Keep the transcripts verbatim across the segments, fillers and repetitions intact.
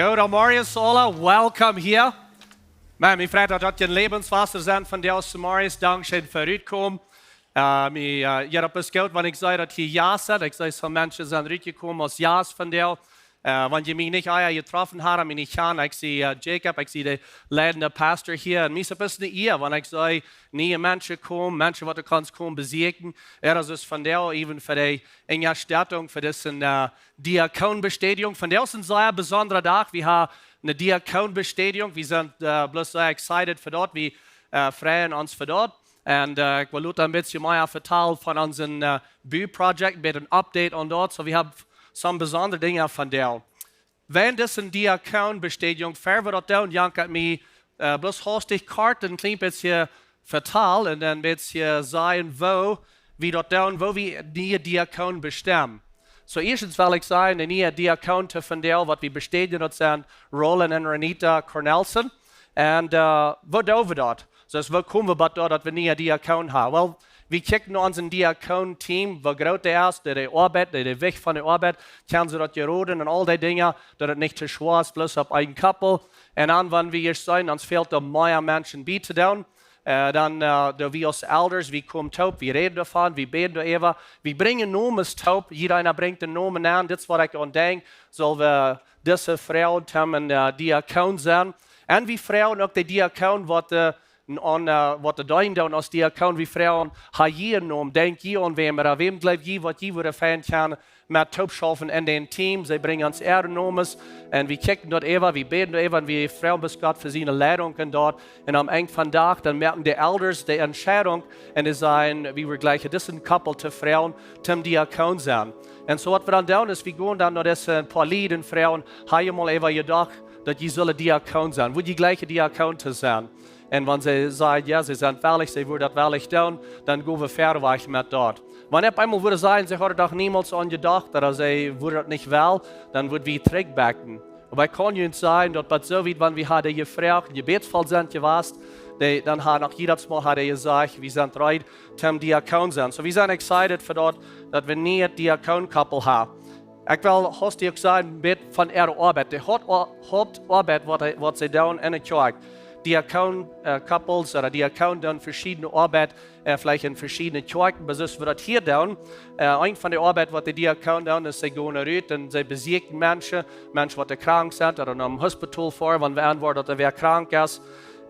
Goodemorjes aula, welcome hia. Maun, mie freit daut, daut jie en Läwenswota sent vondoag zemorjes. Dankscheen fa rutkomen. Äh, mie, äh, jo, daut es goot, wan ekj see daut hia Jast sent. Ekj see, soone Menschen sent rutjekomen aus Jast vondoag. Äh, wan jie mie nich ea jetroffen haben, mie nich kjanen, ekj sie, äh, Jacob, ekj sie de leidende Pastor hia. Un mie es daut een Ea, wan ekj see niee Menschen komen, Menschen waut du kaust komen besieekjen. Jo, daut es vondoag even fa de Unjastetunk fa dise, äh, Diakonenbestädigung. Vondoag es een sea besondra Dach. Wie haben eene Diakonenbestädigung. Wie sent, äh, bloos sea excited fa daut. Wie, äh, freien ons fa daut. Un, äh, ekj well lota een bät mea vetalen von onsen, äh, Buproject, een bät een Update aun daut. So, wie haben soone besondre Dinja vondoag. Wan dise Diakonenbestädigung, ea wie daut doonen, Jan, kaust mie, äh, bloos hastich kort een kjlien bät vetalen un dan een bät sajen, woo wie daut doonen, woo wie niee Diakonen bestemmen. So, ieeschtens well ekj sajen, de niee Diakonen vondoag, waut wie bestädigen, daut sent Roland un Renita Cornelsen. Un, äh, woo doo wie daut? So, woo komen wie bie daut, daut wie niee Diakonen haben? Well, wie kjikjen no onsen Diakonenteam, woo groot daut es, de, de Oabeit, de, de Jewicht von de Oabeit, kjennen see daut jeroden un aul dee Dinja, daut et nich too schwoa es, bloos opp een Koppel. Un dan, wan wie ieescht seenen, dan fält doa mea Menschen bie to doonen. Äh, dan, äh, doo wie aus Elders, wie komen toop, wie räden doavon, wie bäden doaräwa, wie brinjen Nomes toop, jieda eena brinjt een Nomen aun, dit es waut ekj aun denkj, sell wie dise Fru toom een, äh, Diakon sennen. Un wie froagen uk de Diakon, waut, äh, aun, äh, waut dee deenen doonen aus Diakon, wie froagen, hab jie een Nomen, denkj jie aun wäm, ooda wäm jleew jie, waut jie wudden fein kjennen met toop schaufen en dän Team. See brinjen ons äare Nomes un wie kjikjen daut äwa, wie bäden doaräwa un wie froagen bie Gott fa siene Leidunk en daut. Un aum Enj von Dach, dan moaken de Elders de Entscheidunk un dee sajen, wie wudden jleichen dise Koppel to froagen, toom Diakon sennen. Un so waut wie dan doonen es, wie gonen dan no dise poa Lied un froagen, hab jie mol äwa jedocht, daut jie sellen Diakon sennen? Wudd jie jleichen Diakon to sennen? Un wan see sajen, jo, see sent wellich, see wudden daut wellich doonen, dan go wie wieda met daut. Wan opp eemol wudden sajen, see hauden doa niemols aun jedocht, ooda see wudden daut nich wellen, dan wudden wie trigjbakjen. Oba ekj kaun junt sajen, daut bie soo wiet, wan wie hauden jefroacht, jebädsvoll sent jewast, dee, dan haud noch jiedet Mol haud hee jesajcht, wie sent reed toom Diakon sennen. So, wie sent excited fa daut, daut wie nu de Diakonenkoppel haben. Ekj well hastich uk sajen, een bät von äare Oabeit. De Haupt-, Hauptoabeit, waut, waut see doonen en de Kjoakj. Diakon, äh, Koppels ooda Diakonen doonen veschiedne Oabeit, äh, veleicht en veschiedne Kjoakjen, oba soo aus wie daut hia doonen. Äh, eent von de Oabeit, waut de Diakonen doonen, es, see gonen rut un see besieekjen Menschen, Menschen, waut krank sent, ooda nom Hospital foaren, wan wie aunwoaren, daut wäa krank es.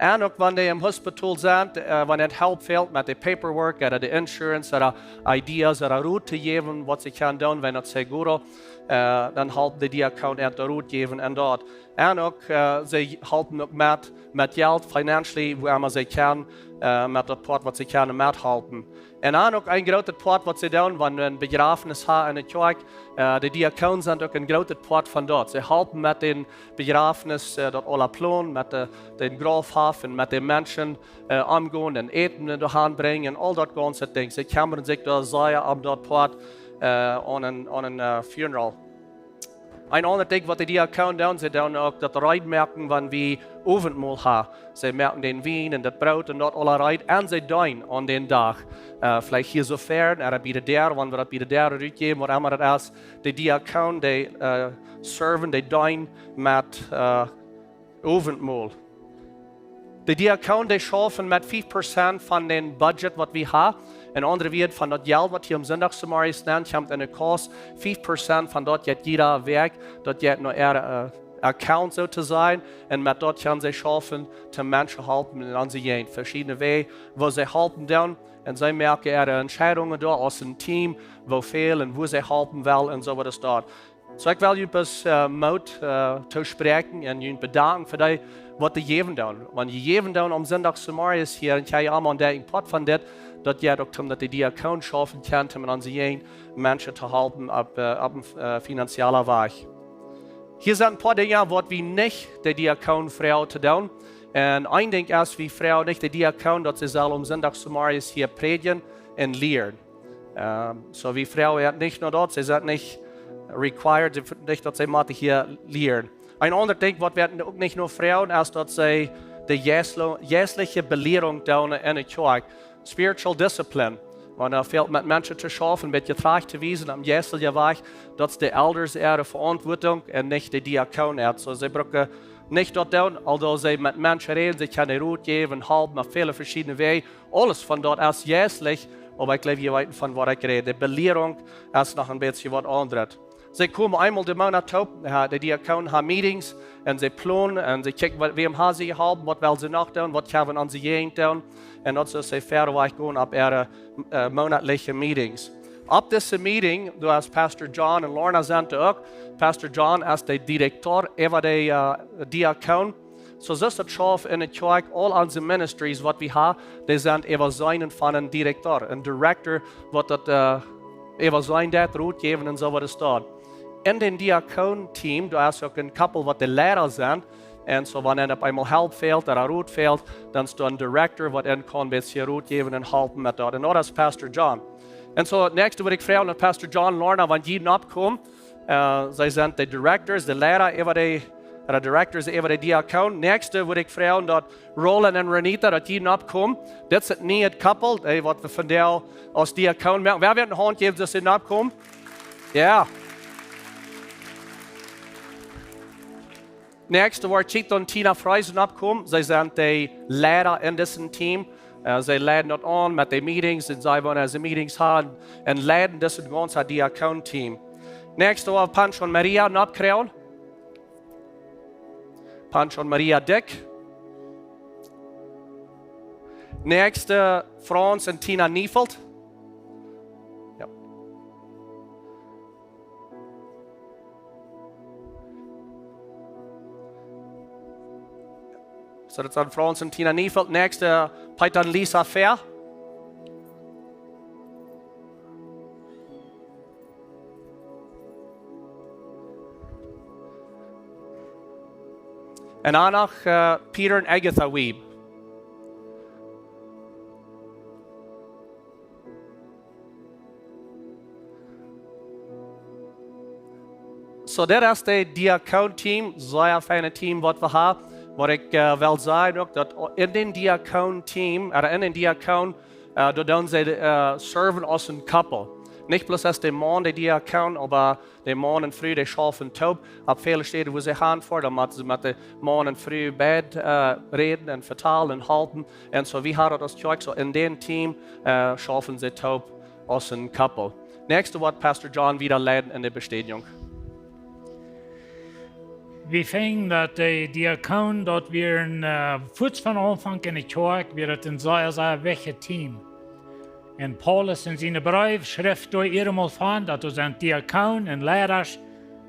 Un uk wan dee em Hospital sent, äh, wan et Help fält met de Paperwork, ooda de Insurance, ooda Ideas, ooda Rot to jäwen, waut see kjennen doonen, wan daut seguro, äh, dan halpt de Diakon an de Rot jäwen un daut. Un uk, äh, see halpen uk met, met Jelt, financially, woo emma see kjennen, äh, met daut Poat, waut see kjennen methalpen. Un dan uk een grootet Poat, waut see doonen, wan een Bejrafnis haben en de Kjoakj, äh, de Diakonen sent uk een grootet Poat von daut. See halpen met dän Bejrafnis, äh, daut aula plonen, met de, dän Graufhoff un met de Menschen, äh, omgonen un Äten doahan brinjen un aul daut gaunze Dinj. See kjemmren sikj doa sea om daut Poat, äh, aun een, aun een, äh, Funeral. Een aundret Dinkj, waut de Diakonen doonen, see doonen uk daut reed moaken, wan wie Owentmol haben. See moaken dän Wien un daut Broot un daut aula reed. Un see deenen aun dän Dach, äh, veleicht hia soo wiet, ooda bie de Däa, wan wie daut bie de Däa rutjäwen, waut emma daut es. De Diakonen, dee, äh, serven, dee deenen met, äh, Owentmol. De Diakonen, dee schaufen met fief Prozent von dän Budget, waut wie haben. En aundre Wieed, von daut Jelt, waut hia aum Sindach zemorjes nenn kjemt en de Kos, fief Prozent von daut jeit jieda Wäakj, daut jeit no äa, äh, Account, soo to sajen. Un met daut kjennen see schaufen, de Menschen halpen en onse Jäajent. Veschiedne Wäaj, woo see halpen doonen. Un see moaken äare Entscheidungen doa aus een Team, woo väl un woo see halpen wellen un soo waut es daut. So, ekj well junt bloos, äh, Moot, äh, toospräakjen un junt bedanken fa dee, waut jie jäwen doonen. Wan jie jäwen doonen aum Sindach zemorjes hia un kjrie aula een Poat von dit, daut jeit uk om daut de Diakonen schaufen kjennen, om aun onse Jäajent Menschen to halpen opp, äh, opp een, äh, finanziellen Wajch. Hia sent een poa Dinja, waut wie nich de Diakonen froagen to doonen. Un een Dinkj es, wie froagen nich de Diakonen, daut see sellen aum Sindach zemorjes hia prädjen un lieren. Ähm, so, wie froagen nich no daut, see sent nich required, nich daut see motten hia lieren. Een aundret Dinkj, waut wie uk nich no froagen, es daut see de jeistlo-, jeistliche Belierunk doonen en de Kjoakj. Spiritual discipline. Wan et fält met Menschen to schaufen, een bät trajcht to wiesen aum jeistlichen Wajch, daut es de Elders äare Veauntwuatunk un nich de Diakonen äare. Soo, see brucken nich daut doonen, although see met Menschen räden, see kjennen Rot jäwen, halpen opp väle veschiedne Wäaj. Aules von daut es jeistlich, oba ekj jleew, jie weeten von waut ekj räd. De Belierunk es noch een bät waut aundret. See komen eemol de Moonat toop, äh, de Diakonen haben Meetings un see plonen un see kjikjen, waut, wäm haben see jeholpen, waut wellen see noch doonen, waut kjennen wie aun onse Jäajent doonen. Un daut es, see wieda wajch gonen opp äare, äh, moonatliche Meetings. Opp dise Meeting, doa es Pastor John un Lorna sent uk. Pastor John es de Direktor äwa de, äh, Diakonen. Soo, soo es daut schauft enne Kjoakj, aul onse ministries, waut wie haben, dee sent äwaseenen von een Direktor, een Director, waut daut, äh, äwaseenen deit, Rot jäwen un soo waut es daut. En dän Diakonen-Team, doa es uk een Koppel, waut de Leida sent. Un soo, wan eena opp eemol Help fält, ooda Rot fält, dan es doa een Director, waut eena kaun een bät Rot jäwen un halpen met daut. Un daut es Pastor John. Un soo, näakjste wudd ekj froagen, daut Pastor John, Lorna, wan jie nopp komen, äh, see sent de Directors, de Leida äwa de, de Directors äwa de Diakonen. Näakjste wudd ekj froagen, daut Roland un Renita, daut jie nopp komen. Dit es daut niee Koppel, dee waut wie vondoag aus Diakonen moaken. Wäa wudd eene Haunt jäwen, daut see nopp komen? Jo. Näakjste woat Chito un Tina Friesen nopp komen. See sent de Leida en disen Team. Äh, see leiden daut aun met de Meetings un see woaren onse Meetings haben un leiden daut gaunze Diakonen-Team. Näakjste woat Pancho un Maria nopp komen. Pancho un Maria Dyck. Näakjste, Franz un Tina Neufeld. Jo. Soo, daut sent Franz un Tina Neufeld. Näakjste, Peter un Lisa Fehr. Un dan noch, äh, Peter un Agatha Wiebe. Soo, daut es daut Diakonen-Team, sea feinet Team waut wie haben. Waut ekj, äh, well sajen uk, daut en daut Diakonen-Team, ooda en dän Diakonen, äh, doa doonen see, äh, serven aus een Koppel. Nich bloos aus de Maun, de Diakon, oba de Maun un Fru, dee schaufen toop. Opp väle Städen, wua see gonen fa, dan motten see met de Maun un Fru beid, äh, räden un vetalen un halpen. Un soo, wie haben daut aus Kjoakj, soo en daut Team, äh, schaufen see toop aus een Koppel. Näakjste woat Pastor John wieda leiden en de Bestädigung. Wie finjen daut de Diakonen, daut wieren, äh, fuaz von Aunfank en de Kjoakj, wia daut een sea, sea wichtjet Team. Un Paulus en sienen Breef schrift doa eenjemol von, daut doa sent Diakonen un Leidasch.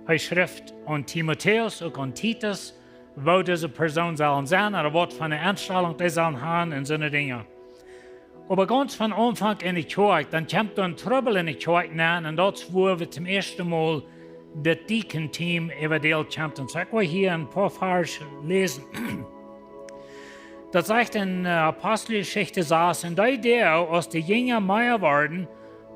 Hee schrift aun Timotäus, uk aun Titus, woo dise Persoonen sellen sennen, ooda waut fa eene Enstalunk dee sellen haben un soone Dinja. Oba gaunz von Aunfank en de Kjoakj, dan kjemt doa een Trubbel en de Kjoakj nenn, un daut es wua wie toom ieeschten Mol daut Deacon-Team äwadeel kjemt. Un soo, ekj well hia een poa Varsch läsen. Daut sajcht en, äh, Aposteljeschicht sas: En dee Doag, aus de Jinja mea worden,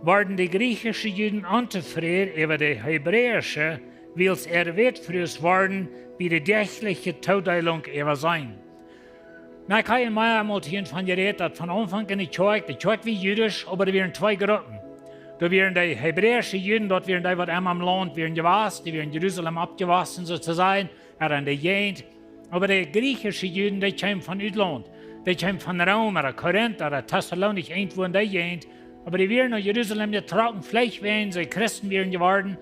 worden de griechische Juden ontofräd äwa de hebräische, wiels äare Wätfrues worden bie de däachliche Todeelunk äwaseenen. Nu, ekj hab mea mol hia von jerät, daut von Aunfank en de Kjoakj, de Kjoakj wia judisch, oba doa wieren twee Gruppen. Doa wieren de hebräische Juden, daut wieren dee, waut emma em Launt wieren jewast, dee wieren en Jerusalem oppjewossen, soo to sajen, ooda en de Jäajent. Oba de griechische Juden, dee kjeemen von Utlaunt. Dee kjeemen von Rom, ooda Korinth, ooda Thessalonich, irjentwua en de Jäajent. Oba dee wieren no Jerusalem jetrocken, veleicht wiels see Christen wieren jeworden.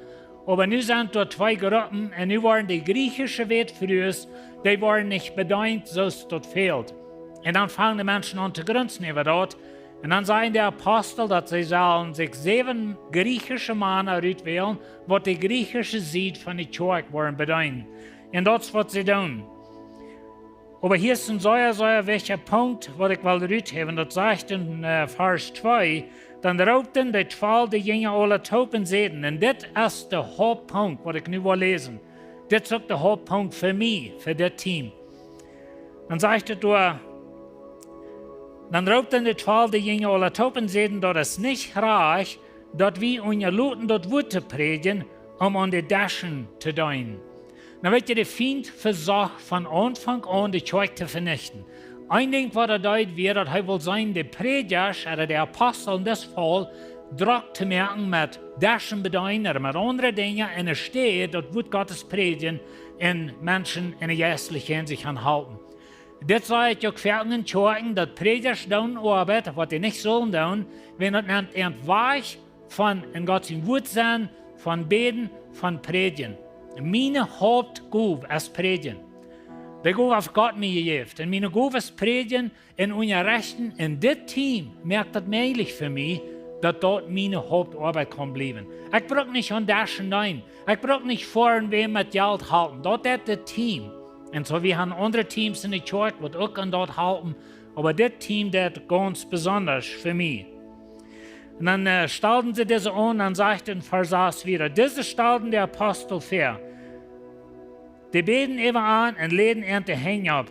Oba nu sent doa twee Gruppen, un nu worden de griechische Wätfrues, dee worden nich bedeent, soo aus daut fält. Un dan fangen de Menschen aun to grunzen äwa daut. Un dan sajen de Apostel, daut see sellen sikj säwen griechische Mana rutwälen, waut de griechische Sied von de Kjoakj woaren bedeenen. Un daut es, waut see doonen. Oba hia es een sea, sea wichtja Punkt, waut ekj well ruthäwen. Daut sajcht en, äh, Varsch twee: Dan roopten de twalw de Jinja aula toop un säden, un dit es de Hauptpunkt, waut ekj nu well läsen. Dit es uk de Hauptpunkt fa mie, fa dit Team. Dan sajcht et doa: Dan roopten de twalw de Jinja aula toop un säden: Daut es nich rajcht, daut wie unjaloten daut Wuat to prädjen, om aun de Deschen to deenen. Nu weet jie, de Fient vesocht von Aunfank aun de Kjoakj to venichten. Een Dinkj waut hee deed wia daut hee wull seenen de Prädjasch, ooda de Apostel en dit Faul, drock to moaken met Deschen bedeenen, met aundre Dinja, enne Städ daut Wuat Gottes prädjen un Menschen enne jeistliche Hinsicht aunhalpen. Dit sach ekj uk foaken en Kjoakjen, daut Prädjasch doonen Oabeit waut dee nich sullen doonen, wan daut nemt an wajch von en Gott sien Wuat sennen, von bäden, von prädjen. Miene Hauptgow es prädjen. De Gow haft Gott mie jejäft. Un miene Gow es prädjen un unjarechten. Un dit Team moakt daut mäajlich fa mie, daut daut miene Hauptoabeit kaun bliewen. Ekj bruck nich aun Deschen deenen. Ekj bruck nich foaren wäm met Jelt halpen. Daut deit dit Team. Un soo, wie haben aundre Teams enne Kjoakj waut uk aun daut halpen. Oba dit Team deit gaunz besondasch fa mie. Un dan, äh, stalden see dise aun, dan sajcht en Varsch sas wieda: Dise stalden de Apostel väa. Dee bäden äwa an un läden an de Henj opp.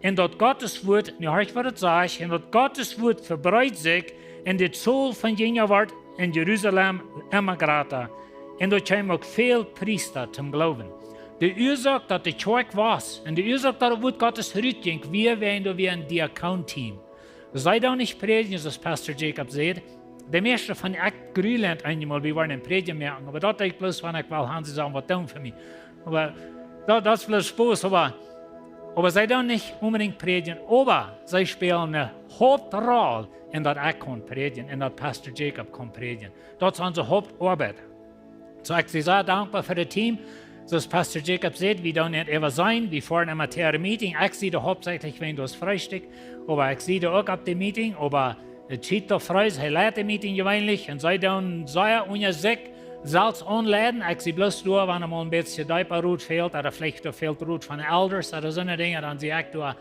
Un daut Gottes Wuat, nu horcht waut et sajcht, un daut Gottes Wuat vebreet sikj, un de Tol von Jinja wort en Jerusalem emma jrata. Un doa kjeemen uk väl Priesta toom Gloowen. De Uasoak daut de Kjoakj wos, un de Uasoak daut daut Wuat Gottes rutjinkj, wia wäajen doa wia en Diakoon-Team. See doonen nich prädjen, soo aus Pastor Jacob säd. De mieeschte von ekj grul an eenjemol, wie woaren en Prädja moaken, oba daut deed ekj bloos, wan ekj well, haben see sellen waut doonen fa mie. Oba daut, daut es bloos Spos, oba, oba see doonen nich onbedinjt prädjen, oba see spälen eene Hauptroll en daut ekj kaun prädjen, en daut Pastor Jacob kaun prädjen. Daut es onse Hauptoabeit. Soo, ekj sie sea dankboa fa daut Team. Soo aus Pastor Jacob säd, wie doonen nich äwa sennen, wie foaren emma to äare Meeting. Ekj sie doa hauptsächlich wäajen daut Freestikj, oba ekj sie doa uk opp de Meeting, oba, äh, Chito Freis, hee leit de Meeting jeweenlich, un see doonen sea unja sikj selfst aunleiden. Ekj sie bloos doa, wan emol een bät deepa Rot fält, ooda veleicht doa fält Rot von de Elders, ooda soone Dinja, dan sie ekj doa.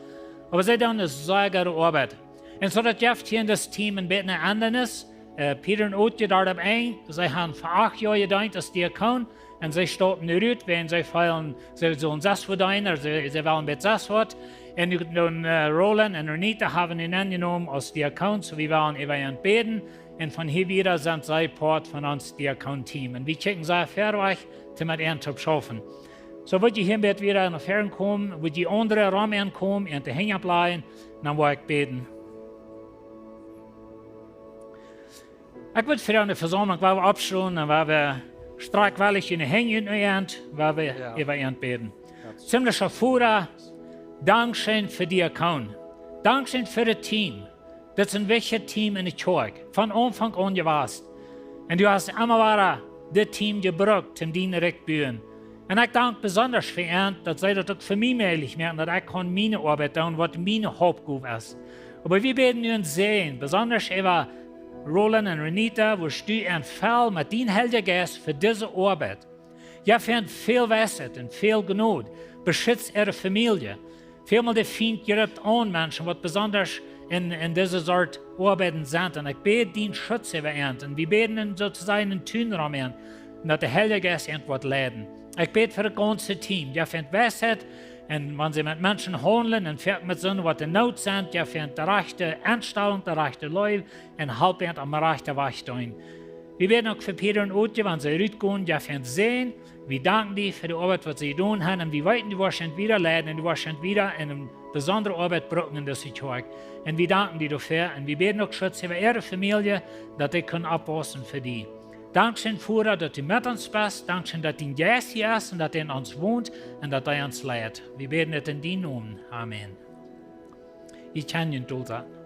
Oba see doonen eene sea goode Oabeit. Un soo daut jeft hia en dit Team een bät eene Endanis. Äh, Peter un Ootje doa opp een, see haben fa acht Joa jedeent aus Diakoon. Un see stoppen nu rut, wan see feelen, see sellen sest waut deenen, see, see wellen bät sest waut. Un nu, nu, äh, Roland un Renita haben an aunjenomen aus Diakoon, soo wie wellen äwa an bäden. Un von hia wieda sent see Poat von ons Diakoon-Team. Un wie kjikjen sea väawajch, om met an to schaufen. Soo woa jie hia een bät wieda no väaren komen, woa jie aundre rom an komen un de Henj oppläajen, dan woa ekj bäden. Ekj wudd fa de Vesaumlunk, woa wie oppstonen un woa wie strakj wellich en de Henj en de Haunt, woa wie äwa an bäden. Himmlischa Voda, dankscheen fa Diakoon. Dankscheen fa daut Team. Dit es een wichtjet Team en de Kjoakj, von Aunfank aun jewast. Un du hast emma wada dit Team jebrukt, om dien Rikj buen. Un ekj dank besondasch fa an, daut see daut uk fa mie mäajlich moaken, daut ekj kaun miene Oabeit doonen, waut miene Hauptgow es. Oba wie bäden nu en Säajen, besondasch äwa Roland un Renita, woo du an fell met dien Heilja Jeist fa dise Oabeit. Jeff an väl Weisheit un väl Jnod, beschutz äare Famielje. Välmol de Fient jript aun Menschen, waut besondasch en, en dise Sort Oabeiten sent. Un ekj bäd dien Schutz äwa an. Un wie bäden en, soo to sajen, en Tun rom an. Un daut de Heilja Jeist an woat leiden. Ekj bäd fa daut gaunze Team. Jeff an Weisheit. Un wan see met Menschen haundlen un foaken met soone, waut en Noot sent, jeff an de rajchte Enstalunk, de rajchte Leew. Un halp an opp dän rajchten Wajch doonen. Wie bäden uk fa Peter un Ootje, wan see rutgonen, jeff an Säajen. Wie danken die fa de Oabeit, waut see jedonen haben. Un wie weeten, du woascht an wieda leiden un du woascht an wieda en eene besondre Oabeit brucken en dise Kjoakj. Un wie danken die doafäa. Un wie bäden uk Schutz äwa äare Famielje, daut dee kjennen oppwaussen fa die. Dankscheen, Voda, daut du met ons best. Dankscheen, daut dien Jeist hia es un daut hee en ons wont un daut hee ons leit. Wie bäden dit en dienen Nomen. Amen. Jie kjennen junt dolsaten.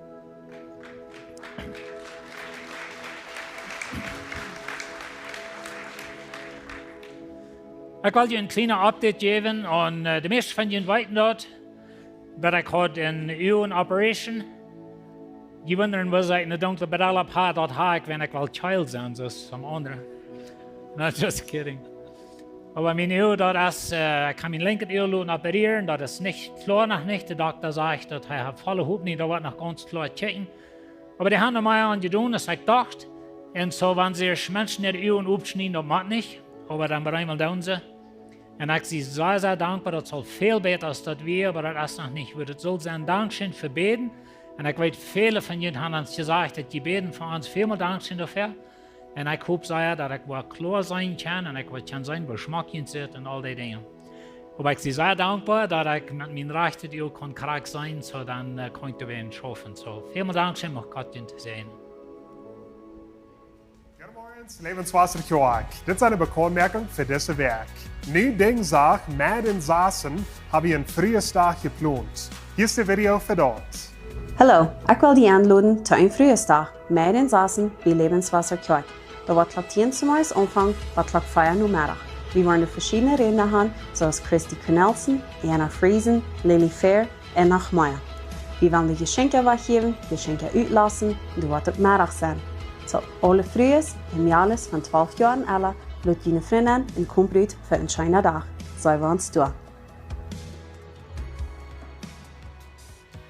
Ekj well junt een kjlienet Update jäwen un, äh, de mieeschte von junt weeten daut, daut ekj haud eene Uagen-Operation. Jie wundren, wuarom ekj eene dunkle Brell opp hab, daut hab ekj, wan ekj well kjlien sennen, soo aus aundre. No, just kidding. Oba mien Uag, daut es, äh, ekj hab mien linkjet Uag loten operieren, daut es nich kloa noch nich. De Dokta sajcht, daut hee haft volle Hopninj, daut woat noch gaunz kloa kjikjen. Oba dee haben noch mea aun jedonen, aus ekj docht. Un soo, wan see Menschen äare Uagen oppschnieden, daut mott nich. Oba dan bie eemol doonen see. Un ekj sie sea, sea dankboa, daut es aul väl bäta aus daut wia, oba daut es noch nich, woo daut saul sennen. Dankscheen fa bäden. Un ekj weet, väle von junt haben ons jesajcht, daut jie bäden fa ons. Välmol dankscheen doafäa. Un ekj hop sea, daut ekj woa kloa seenen kjennen un ekj woa kjennen seenen, woo schmock jie sitt un aul dee Dinja. Oba ekj sie sea dankboa, daut ekj met mien rajchtet Uag kunn krakjt seenen, soo dan, äh, kunn ekj doawäajen schaufen. Soo, välmol Dank, scheen, mucht Gott junt säajnen. Goodemorjes, Lebenswasser Kjoakj. Dit es eene Bekanntmoakjunk fa dise Wäakj. Nu Dinjsdach, März en Sassen, hab wie een Fruesdach jeplont. Hia es daut Video fa daut. Hallo, ekj well die enloden to een Fruesdach, März en Sassen, bie Lebenswasser Kjoakj. Daut woat Klock tieen zemorjes aunfangen, bat Klock vea Nomeddach. Wie woaren veschiedne Rädna han, soo aus Christy Cornelsen, Anna Friesen, Lily Fair, un noch mea. Wie woaren de Jeschenkja wajchjäwen, Jeschenkja utloosen, un doa woat uk Meddach sennen. Soo, aule Frues un Mejales von twalf Joa un ella, lot june Frind enn un komt rut fa een scheenen Dach. See wie ons doa.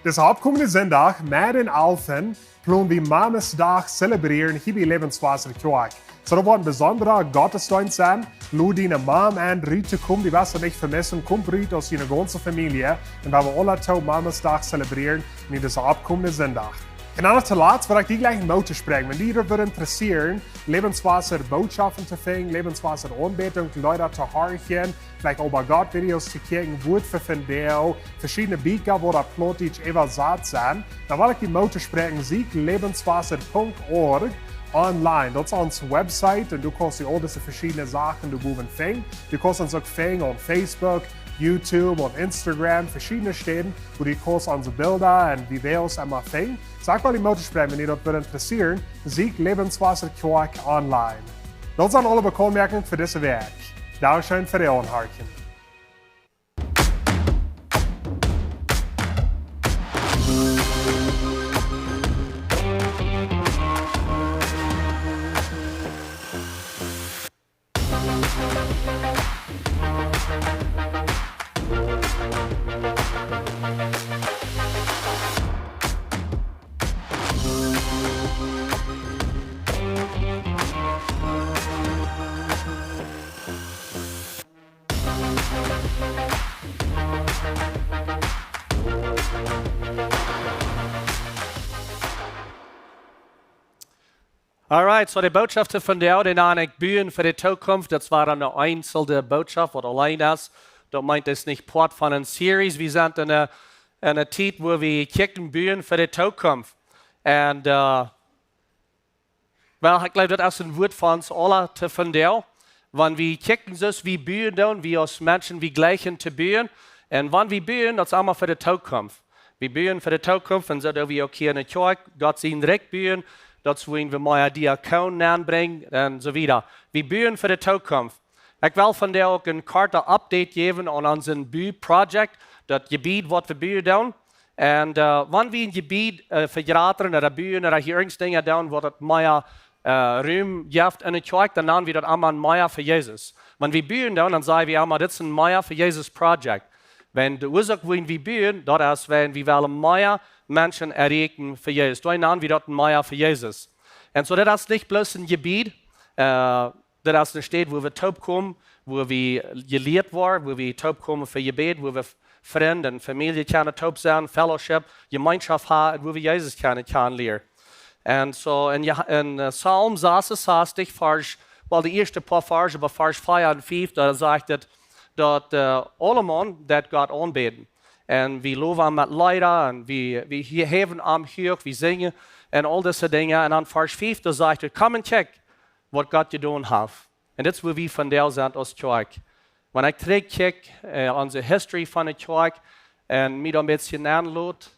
Dis oppkomenden Sindach, März en Sassen, plon wie Mamasdach to zelebrieren hia bie Lebenswasser Kjoakj. Soo, daut woat een besondra Gottesdeenst sennen. Lod diene Mam enn, rut to komen, dee woascht nich vemessen, komt rut aus june gaunze Famielje. Un wie woaren aula toop Mamasdach to zelebrieren, un dit es oppkomenden Sindach. Un dan noch toolatst, woa ekj die jlikj een Moot toospräakjen. Wan die daut wudd interessieeren, Lebenswasser Botschaften to finjen, Lebenswasser Aunbädunk, Leeda to horchen, veleicht äwa Gott Videos to kjikjen, Wuat fa vondoag, veschiedne Bieekja, woo daut Plautdietsch äwasat sent, dan well ekj die Moot toospräakjen, sieekj lebenswasser punkt org online. Daut es onse Website un du kaust die aul dise veschiedne Sachen doa bowen finjen. Du kaust ons uk finjen opp Facebook, YouTube, opp Instagram, veschiedne Städen, wua du kaust onse Bilda un Videos emma finjen. Soo, ekj well die Moot toospräakjen, wan die daut wudd interessieeren, sieekj Lebenswasser Kjoakj online. Daut sent aule Bekanntmoakjungen fa dise Wäakj. Dankscheen fa daut Aunhorchen. Alright, soo de Botschaften vondoag, dee nanen ekj Buen fa de Tookunft. Daut wia eene eenzje Botschaft, waut auleen es. Daut meent, daut es nich Poat von eene Series. Wie sent en eene, en eene Tiet, wua wie kjikjen, Buen fa de Tookunft. Un, äh, well, ekj jleew, daut es een Wuat fa ons aula to vondoag. Wan wie kjikjen, soo aus wie buen doonen, wie aus Menschen, wie jlikjen to buen. Un wan wie buen, daut es aulemol fa de Tookunft. Wie buen fa de Tookunft, un soo doo wie uk hia enne Kjoakj, Gott sien Rikj buen, daut es, wua wie mea Diakonen aunbrinjen, un soo wieda. Wie buen fa de Tookunft. Ekj well vondoag uk een kortet Update jäwen aun onse Booproject, daut Jebied, waut wie buen doonen. Un, äh, wan wie een Jebied, äh, vejratren ooda buen ooda hia irjent Dinja doonen, woat daut mea, äh, Rum jeft enne Kjoakj, dan nanen wie daut emma een Mea fa Jesus. Wan wie buen doonen, dan saj wie emma, dit es een Mea fa Jesus Project. Wan de Uasoak, wuarom wie buen, daut es, wan wie wellen mea Menschen erreichen fa Jesus. Dan nanen wie daut een Mea fa Jesus. Un soo, daut es nich bloos een Jebied, äh, daut es eene Städ, wua wie toopkomen, wua wie jelieet woaren, wua wie toopkomen fa Jebäd, wua wie F-, Frind un Famielje kjennen toop sennen, Fellowship, Jemeenschoft haben, un wua wie Jesus kjennen, kjennen lieren. Un soo en, Jo-, en, äh, Psalm sasunsastich, Varsch, well, de ieeschte poa Varsch, oba Varsch vea un fief, doa sajcht et, daut, äh, aulemaun daut Gott aunbäden. Un wie lowen am met Leeda, un wie, wie hie-, häwen am huach, wie sinjen, un aul dise Dinja. Un dan Varsch fief, doa sajcht et, komm un kjikj, waut Gott jedonen haft. Un dit es, wua wie vondoag sent aus Kjoakj. Wan ekj trigjkjikj, äh, aun de History von de Kjoakj, un mie dan een bät nenlot,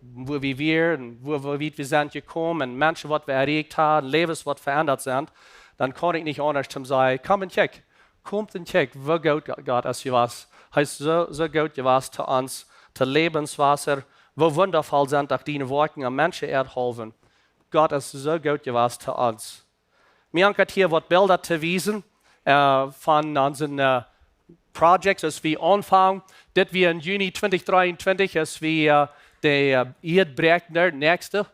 wua wie wieren, wua, wua wiet wie sent jekomen, un Menschen, waut wie erreicht haben, Läwes, waut veendat sent, dan kaun ekj nich aundasch aus sajen, komm un kjikj, komm un kjikj, woo goot Go-, Gott es jewast. Hee es soo, soo goot jewast to ons, to Lebenswasser, woo wundavoll sent doch diene Woakjen aun Menschen äare Halwen. Gott es soo goot jewast to ons. Mie jankat hia waut Bilda to wiesen, äh, von onse, äh, Projects, aus wie aunfangen. Dit wia en Juni twintich dreeuntwintich, aus wie, äh, de, äh, Ieed bräakjen, de näakjste.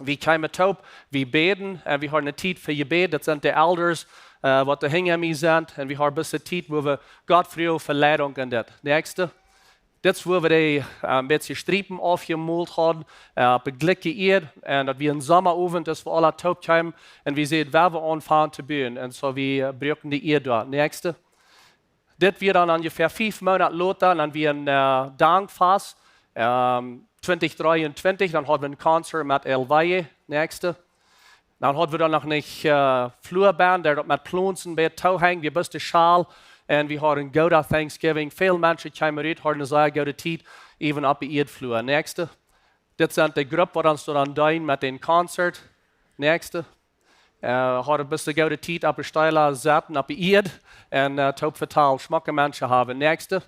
Wie kjeemen toop, wie bäden, un wie hauden eene Tiet fa Jebäd, daut sent de Elders, äh, waut doa hinja mie sent, un wie hauden bloos de Tiet, wua wie Gott fruagen fa Leidunk en dit. Näakjste. Dit es, wua wie de, äh, een bät Striepen aufjemolt hauden, äh, opp de jlikje Ieed. Un daut wia een Sommaowent, aus wie aula toop kjeemen. Un wie säden, wie wellen aunfangen to buen. Un soo, wie, äh, bruakten de Ieed doa. Näakjste. Dit wia dan onjefäa fief Moonat lota, dan wia een äh, Dankfast, ähm, twintich dreeuntwintich, dan hauden wie een Concert met El Valle, näakjste. Dan hauden wie dan noch nich äh, Fluaband, dee daut met Plonsen bät toohung, wia bloos de Schal. Un wie hauden een gooda Thanksgiving. Väl Menschen kjeemen rut, hauden eene sea goode Tiet, even opp de Ieedflua. Näakjste. Dit sent de Grupp, waut ons doa dan deenen met dän Concert. Näakjste. Äh, hauden bloos eene goode Tiet opp de Steela sitten, opp de Ieed. Un äh, toop vetalen, schmocke Menschen haben. Näakjste.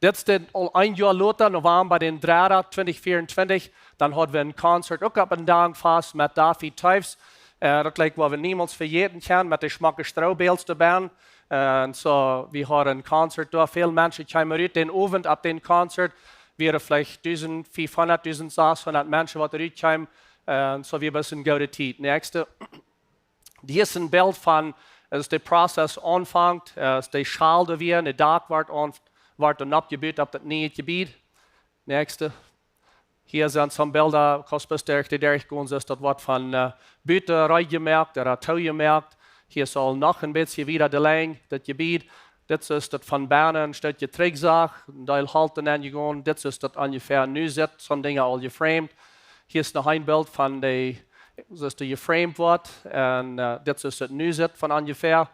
Dit es dan aul een Joa lota, November dän dredden, twintich veeruntwintich. Dan hauden wie een Concert, uk opp een Dankfast met David Toews. Äh, daut jlikjt, waut wie niemols vejäten kjennen, met de schmocke Stroobäls doabie. Äh, un soo, wie hauden een Concert doa. Väl Menschen kjeemen rut dän Owent opp dän Concert. Wieren veleicht dusent fiefhundat, dusent sechshundat Menschen, waut rut kjeemen. Äh, un soo, wia bloos eene goode Tiet. Näakjste. Dit es een Bilt von, aus de Prozess aunfangt, äh, aus de Schal doa wia, un de Dak woat aun, woat dan oppjebut opp daut niee Jebied. Näakjste. Hia sent some Bilda, kostet derch de Derch gonen, es daut woat von äh, buten reed jemoakt, ooda too jemoakt. Hia es aul noch een bät wieda de Lenj, daut Jebied. Dit es daut von bennen, een Stootje trigj sach, een Deel Holt nenjegonen. Dit es daut onjefäa nu sitt, some Dinja aul jeframed. Hia es noch een Bilt von de, soo aus dee jeframed woat. Un äh, dit es daut nu sitt von onjefäa.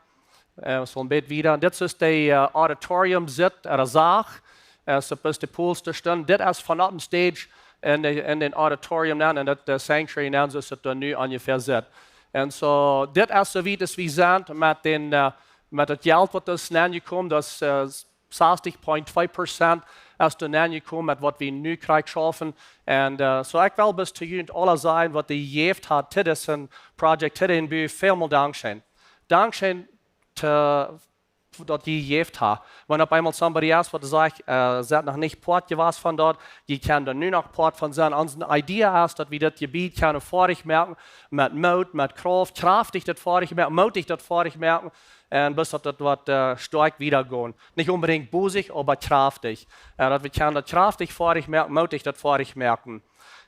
Äh, soo een bät wieda. Dit es de äh, Auditorium sitt, ooda sach. Äh, soo aus de Pools doa stonen. Dit es von opp een Stage en de, en dän Auditorium nenn, en daut äh, Sanctuary nenn, soo aus daut doa nu onjefäa sitt. Un soo, dit es soo wiet aus wie sent met dän, äh, met daut Jelt, waut es nenjekomen, daut es äh, sastich Komma twee Prozent es doa nenjekomen met waut wie nu krakjt schaufen. Un äh, soo, ekj well bloos to junt aula sajen, waut jie jejäft han, to disen Project, to dän Bau, välmol dankscheen. Dankscheen to, daut jie jejäft han. Wan opp eemol somebody es, waut sajcht, äh, sent noch nich Poat jewast von daut, jie kjennen doa nu noch Poat von sennen. Onse Idee es, daut wie daut Jebied kjennen foadich moaken, met Moot, met Krauft, kjraftich daut foadich moaken, mootich daut foadich moaken. Un bloos daut daut woat äh, stoakj wieda gonen. Nich onbedinjt bosich, oba kjraftich. Un daut wie kjennen daut kjraftich foadich moaken, mootich daut foadich moaken.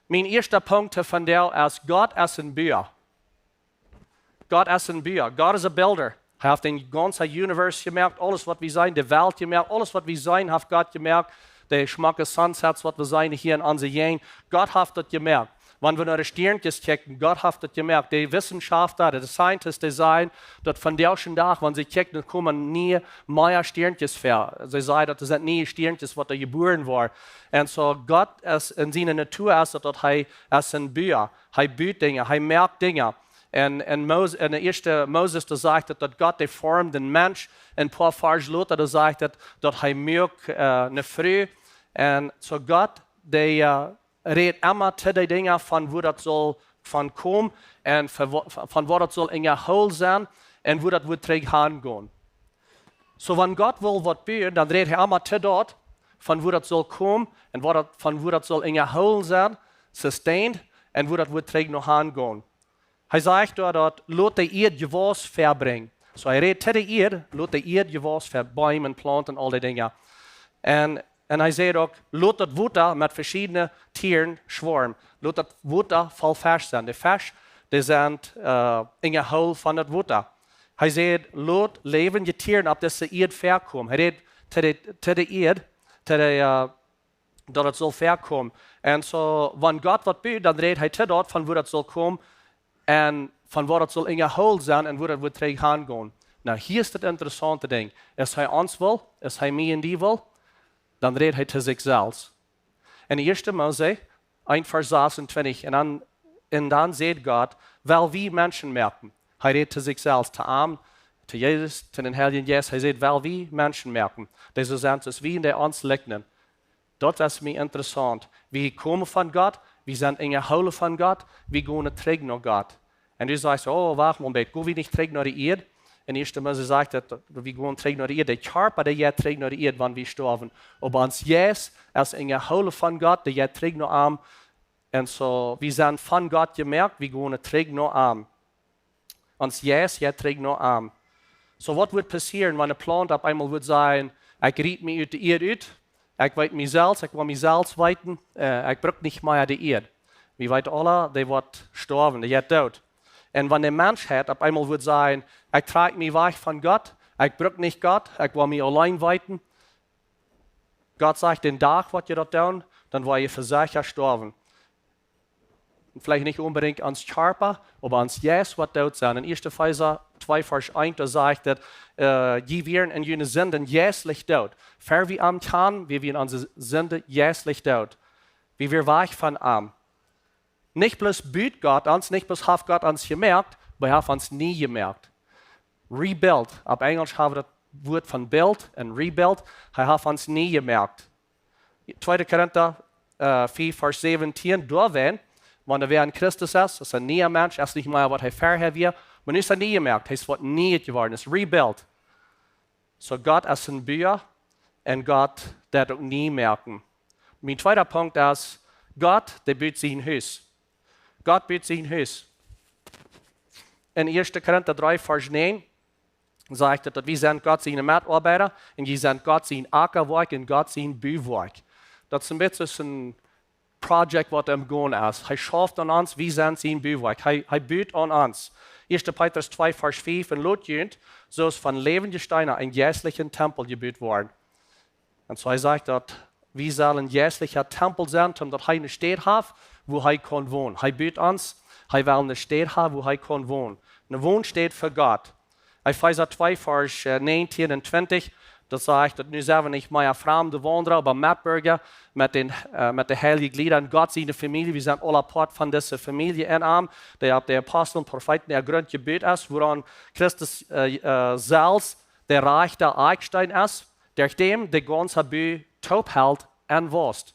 Mien ieeschte Punkt hia vondoag es, Gott es een Bua. Gott es een Bua. God is a builder. Hee haft dän gaunzen Universe jemoakt, aules waut wie seenen, de Welt jemoakt, aules waut wie seenen, haft Gott jemoakt. De schmocke sunsets, waut wie seenen hia en onse Jäajent, Gott haft daut jemoakt. Wan wie no de Stiernkjes kjikjen, Gott haft daut jemoakt. De Wissenschaftler, de Scientists, dee sajen, daut vondoag dän Dach, wan see kjikjen, dan komen mea, mea Stiernkjes väa. See sajen, daut sent niee Stiernkjes, waut doa jebuaren woaren. Un soo, Gott es en siene Natua, es daut, daut hee es een Bua. Hee but Dinja, hee moakt Dinja. Un en, Mos-, en de ieeschte Moses, doa sajcht et, daut Gott, dee formd dän Mensch. En poa Varsch lota, doa sajcht et, daut hee muak äh, ne Fru. Un soo Gott, dee äh, rät emma to de Dinja von wua daut saul von komen un von wua, von wua daut saul enjehoolen sennen un wua daut woat trigj han gonen. Soo, wan Gott well waut buen, dan rät hee emma to daut, von wua daut saul komen un wua daut, von wua daut saul enjehoolen sennen, sustained, un wua daut woat trigj no han gonen. Hee sajcht doa, daut lot de Ieed Jewauss väabrinjen. Soo, hee rät to de Ieed, lot de Ieed Jewauss väa, Beem un Plaunten, aul dee Dinja. Un, un hee sajcht uk, lot daut Wota met veschiedne Tieren schwoamen. Lot daut Wota voll Fesch sennen. De Fesch, dee sent äh, enjehoolen von daut Wota. Hee sajcht, lot läwendje Tieren opp dise Ieed väakomen. Hee rät to de, to de Ieed, to de äh, daut et saul väakomen. Un soo, wan Gott waut but, dan rät hee to daut, von wua daut saul komen un von wua daut saul enjehoolen sennen un wua daut woat trigj han gonen. Nu, hia es daut interessaunte Dinkj. Es hee ons well, es hee mie un die well, dan rät hee to sikj selfst. En ieeschte Mose eent Varsch sasuntwintich, un dan, un dan säd Gott, well wie Menschen moaken. Hee rät to sikj selfst, to am, to Jesus, to dän Heiljen Jeist. Hee sajcht, well wie Menschen moaken, dee soo sent aus wie un dee ons likjnen. Daut es mie interessaunt. Wie komen von Gott, wie sent enjehoolen von Gott, wie gonen trigj no Gott. Un du sajchst, oh, wacht mol een bät, go wie nich trigj no de Ieed? En ieeschte Mose sajcht daut, daut wie gonen trigj no de Ieed. De Kjarpa, dee jeit trigj no de Ieed, wan wie stoawen. Oba ons Jeist es enjehoolen von Gott, dee jeit trigj no am. Un soo, wie sent von Gott jemoakt, wie gonen trigj no am. Ons Jeist jeit trigj no am. Soo, waut woat passieren, wan ne Plaunt opp eemol woat sajen, ekj riet mie ut de Ieed ut, ekj weet mie selfst, ekj well mie selfst weeten, äh, ekj bruck nich mea de Ieed? Wie weeten aula, dee woat stoawen, dee jeit doot. Un wan de Menschheit opp eemol woat sajen, ekj trakj mie wajch von Gott, Ekj bruck nich Gott, ekj well mie auleen weeten. Gott sajcht, dän Dach waut jie daut doonen, dan woa jie fa secha stoawen. Veleicht nich onbedinjt ons Kjarpa, oba ons Jeist woat doot sennen. En Ieeschte Efeesa twee Varsch eent, doa sajcht et, äh, jie wieren en june Sinden jeistlich doot. Ver wie am kjanen, wia wie en onse Sinden jeistlich doot. Wie wieren wajch von am. Nich bloos bud Gott ons, nich bloos haft Gott ons jemoakt, oba hee haft ons nie jemoakt. Rebuilt. Opp Enjlisch hab wie daut Wuat von build un rebuild. Hee haft ons nie jemoakt. Tweede Korinta, äh, fief Varsch säwentieen, doawäajen, wan wäa en Christus es, es een niea Mensch, es nich mea waut hee verhäa wia, oba nu es hee nie jemoakt, hee es waut Nieet jeworden, es rebuilt. Soo Gott es een Bua un Gott deit uk nie moaken. Mien tweeda Punkt es, Gott, dee but sien Hus. Gott but sien Hus. En Ieeschte Korinta dree Varsch näajen sajcht et, daut wie sent Gott siene Metoabeida un jie sent Gott sien Akjawoakj un Gott sien Buwoakj. Daut es een bät soo een Project waut aum gonen es. Hee schauft aun ons, wie sent sien Buwoakj. Hee, hee but aun ons. Ieeschte Petrus twee Varsch fief, un lot junt, soo aus von läwendje Steena, een jeistlichen Tempel jebut woaren. Un soo hee sajcht daut, wie sellen een jeistlicha Tempel sennen, om daut hee eene Städ haft, wua hee kaun wonen. Hee but ons, hee well eene Städ haben, wua hee kaun wonen. Eene Wonstäd fa Gott. Efeesa twee Varsch, äh, näajentieen un twintich, daut sajcht, daut nu sent wie nich mea framde Waundra, oba Metbirja met dän, äh, met de heilje Jlieda en Gott siene Famielje. Wie sent aula Poat von dise Famielje en am, dee opp de Apostel un Profeeten äa Grunt jebut es, wuaraun Christus, äh, äh, selfst de rajchta Akjsteen es, derch däm de gaunze Bu toop helt un wausst.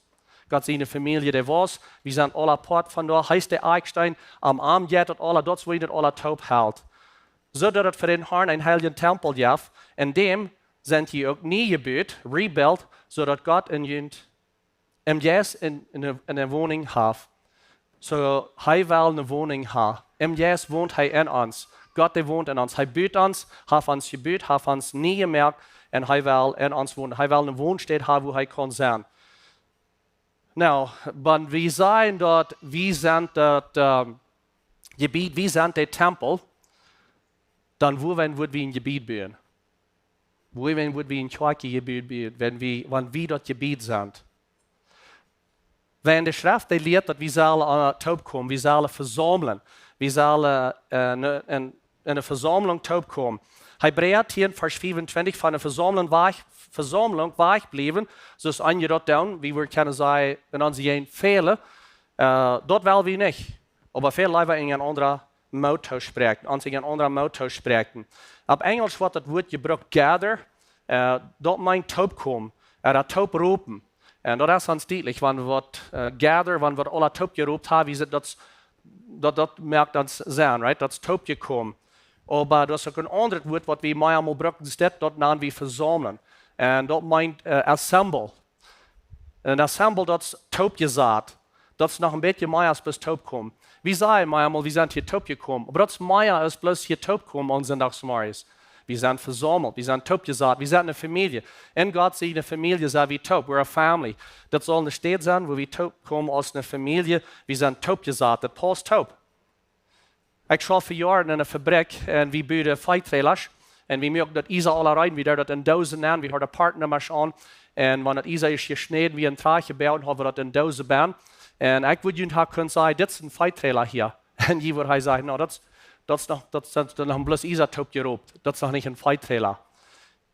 Gott siene Famielje, dee wausst, wie sent aula Poat von doa, hee es de Akjsteen, aun am jeit daut aula, daut es wua daut aula toop helt. Soo daut et fa dän Harn een heiljen Tempel jeft, en däm sent jie uk nie jebut, rebuilt, soo daut Gott en junt, em Jeist en, en eene, eene Woninj haft. Soo, hee well eene Woninj haben. Em Jeist wont hee en ons. Gott, dee wont en ons. Hee but ons, haft ons jebut, haft ons nie jemoakt, un hee well en ons wonen. Hee well eene Wonstäd haben, wua hee kaun sennen. Nu, wan wie sajen daut wie sent daut, ähm, Jebied, wie sent de Tempel, dan wuarom wudd wie een Jebied buen? Wuarom wudd wie een Kjoakj Jebied buen, wan wie, wan wie daut Jebied sent? Wan de Schreft dee lieet daut wie sellen, äh, toop komen, wie sellen vesaumlen, wie sellen, äh, ne, en, en eene Vesaumlunk toop komen. Hebräa tieen Varsch fiefuntwintich, von eene Vesaumlunk wajch, Vesaumlunk wajch bliewen, soo aus eenje daut doonen, wie wie kjennen sajen, en onse Jäajent väle, äh, daut well wie nich. Oba väl leewa en een aundren Moot toospräakjen, ons en een aundren Moot toospräakjen. Opp Enjlisch woat daut Wuat jebrukt gather, äh, daut meent toop komen, äh, daut toop roopen. Un daut es ons dietlich, wan wie, äh, gather, wan wie aula toop jeroopt haben, wie sent daut, daut, daut moakt ons sennen, right? Daut es toop jekomen. Oba daut es uk een aundret Wuat waut wie mea mol brucken, es daut, daut nanen wie vesaumlen. Un daut meent, äh, assemble. Un assemble, daut es toop jesat. Daut es noch een bät mea aus bloos toop komen. Wie sajen mea mol, wie sent hia toop jekomen. Oba daut es mea aus bloos hia toop komen aun Sindachsmorjes. Wie sent vesaumelt, wie sent toop jesat, wie sent eene Famielje. En Gott siene Famielje sent wie toop, we're a family. Daut saul eene Städ sennen, wua wie toop komen aus eene Famielje. Wie sent toop jesat, daut pausst toop. Ekj schauf fa Joaren en eene Fabrikj un wie buden Veehträlasch. Un wie muaken daut Iesa aula rein, wie deeden daut en Doosen nenn, wie hauden Partnummasch aun. Un wan daut Iesa es jeschnäden, wie en Trajcht jebungen, hauden wie daut en Doosen benn. Un ekj wudd junt haben kunt sajen, dit es een Veehträla hia. Un jie wudd hee sajen, no, daut, daut es noch, daut es noch bloos Iesa toop jeroopt. Daut es noch nich een Veehträla.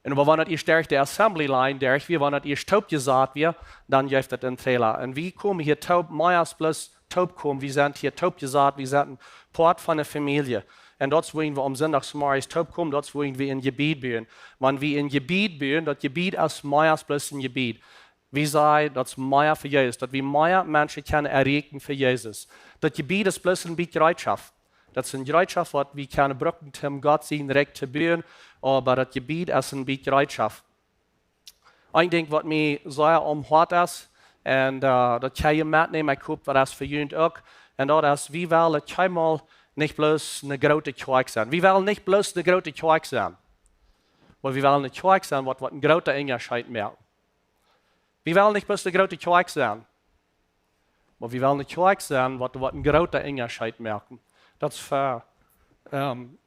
Un oba wan daut ieescht derch de Assembly Line derch wia, wan daut ieescht toop jesat wia, dan jeft daut een Trailer. Un wie komen hia toop, mea aus bloos toop komen, wie sent hia toop jesat, wie sent een Poat von de Famielje. Un daut es wuarom wie aum Sindachsmorjes toop komen, daut es wuarom wie een Jebied buen. Wan wie een Jebied buen, daut Jebied es mea aus bloos een Jebied. Wie sajen, daut es mea fa Jesus, daut wie mea Menschen kjennen erreichen fa Jesus. Daut Jebied es bloos een bät Jereetschoft. Daut es een Jereetschoft waut wie kjennen brucken, om Gott sien Rikj to buen, oba daut Jebied es een bät Jereetschoft. Een Dinkj waut mie sea aum Hoat es, un, äh, daut kjenn jie metnämen, ekj hop daut es fa junt uk, un daut es, wie wellen kjeenmol nich bloos eene groote Kjoakj sennen. Wie wellen nich bloos eene groote Kjoakj sennen. Oba wie wellen eene Kjoakj sennen waut, waut een groota Unjascheet moakt. Wie wellen nich bloos eene groote Kjoakj sennen. Oba wie wellen eene Kjoakj sennen waut, waut een groota Unjascheet moakt. Daut es fa, ähm,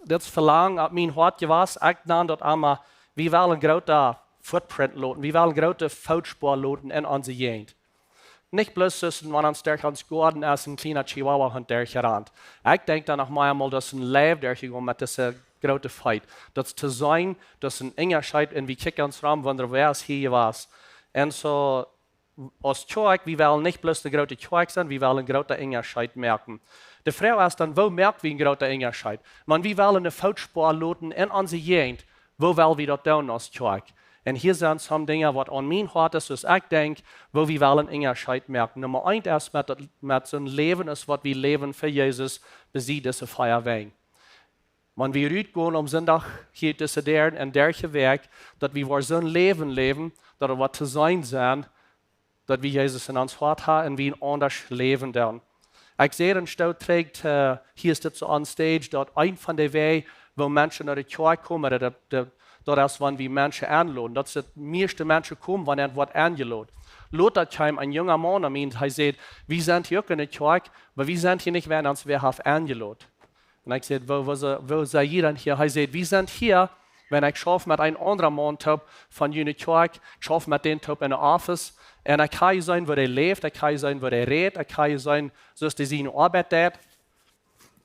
daut Velangen opp mien Hoat jewast, ekj nan daut emma, wie wellen groote Footprint loten, wie wellen groote Footspoaren loten en onse Jäajent. Nich bloos soo, wan ons derch ons Goaden es een kjliena Chihuahua-Hunt derchjerant. Ekj denkj dan noch mau emol, daut es een Leew derchjegonen met dise groote Feet. Daut to seenen, daut es een Unjascheet, un wie kjikjen ons rom, wundren, wäa es hia jewast. Un soo, aus Kjoakj, wie wellen nich bloos ne groote Kjoakj sennen, wie wellen een groota Unjascheet moaken. De Froag es dan, woo moak wie een groota Unjascheet? Wan wie wellen ne Footspoa loten en onse Jäajent, woo well wie daut doonen aus Kjoakj? Un hia sent some Dinja, waut aun mien Hoat es, soo aus ekj denkj, woo wie wellen een Unjascheet moaken. Numma eent es met daut, met soon Läwen es, waut wie läwen fa Jesus, besied dise vea Wäaj. Wan wie rutgonen aum Sindach hia tussen Däaren un derch de Wäakj, daut wie woaren soon Läwen läwen, daut et woat to seenen sennen, daut wie Jesus en ons Hoat haben un wie een aundasch Läwen doonen. Ekj säd een Stoot trigj, äh, hia es dit soo on stage, daut eent von de Wäaj, woo Menschen no de Kjoakj komen, daut, daut, daut es, wan wie Menschen enloden. Daut es daut mieeschte Menschen komen, wan et woat enjeloden. Lota kjeem een junga Maun no mie un hee säd: "Wie sent hia uk en de Kjoakj, oba wie sent hia nich, wan ons wäa haft enjeloden." Un ekj säd: "Woo, woo, se- woo sent jie dan hia?" Hee säd: "Wie sent hia, wan ekj schauf met een aundra Maun toop von june Kjoakj, ekj schauf met dän toop en de Office. Un ekj hab jeseenen, woo dee läft, ekj hab jeseenen, woo dee rät, ekj hab jeseenen, soo aus dee siene Oabeit deit.